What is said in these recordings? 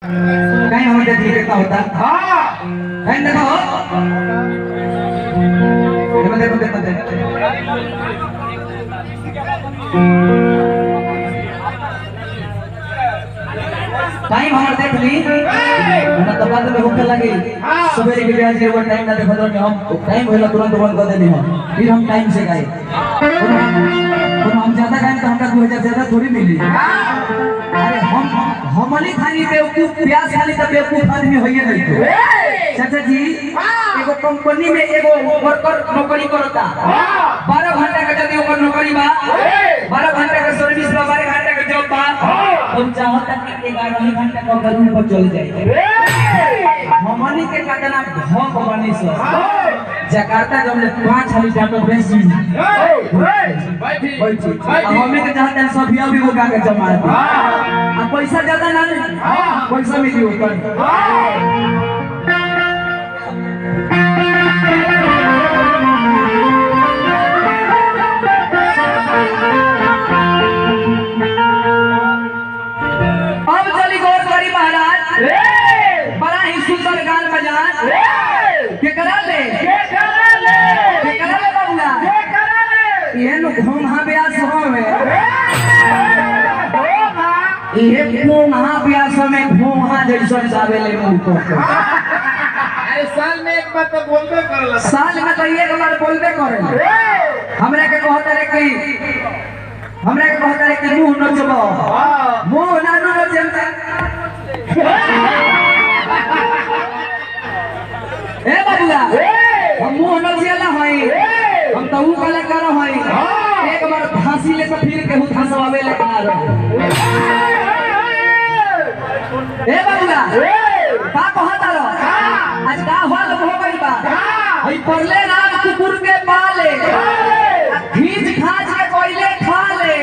कहीं हम देख कितना होता। हां कहीं देखो देखो देखो देखो देखो टाइम हमार देख ली ना तो बाद में होखे लगी। सवेरे के ब्याज के टाइम ना देखो तो हम टाइम होला तुरंत बंद कर देनी हम, फिर हम टाइम से गए। हम ज्यादा गाए तो हमरा 2000 ज्यादा थोड़ी मिली। अरे हम हमनी खाली बेवकूफ प्यास खाली तो बेवकूफ आदमी होइए नहीं तो। चाचा जी एगो कंपनी में एगो वर्कर नौकरी करता, 12 घंटा के यदि ओकर नौकरी बा, 12 घंटा के सर्विस बा, 12 घंटा के जॉब बा, हम चाहता कि 11 घंटा के रूम पर चल जाए। हमनी के कतना भौंक बनी सो जकार्ता जब ले 5 हाली जातो बेसी बैठी हमनी के चाहते हैं सब भी वो का के जमा दे। आ पैसा ज्यादा ना नहीं, पैसा मिली ओकर। अब चली गौर करी महाराज, बड़ा ही सुंदर गान बजान के करा ले के करा ले बाबूआ के करा ले ये नु घोंघा ब्यास होवे, ये घोंघा ब्यास में घोंघा जैसन जावे ले मुंह को। अरे साल में एक बार तो बोलबे करला, साल में तो एक बार बोलबे करेला। हमरा के कहता रे कि हमरा के कहता रे कि मुंह नचबो, मुंह ना नचम त ए बाबूआ हम मुंह नचिएला हई, हम तो ऊ कलाकार हई। एक बार फांसी ले तो फिर केहू फंसवावे ले ना रहे। ए बाबूआ का कहता रो आज का हाल हो गइल बा, हई परले राम कुकुर के पाले, खींच खाच के कोइले खा ले,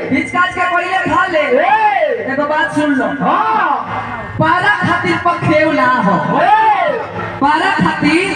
खींच खाच के कोइले खा ले। एगो बात सुन लो, पारा खातिर पखेव ना हो, पारा खातिर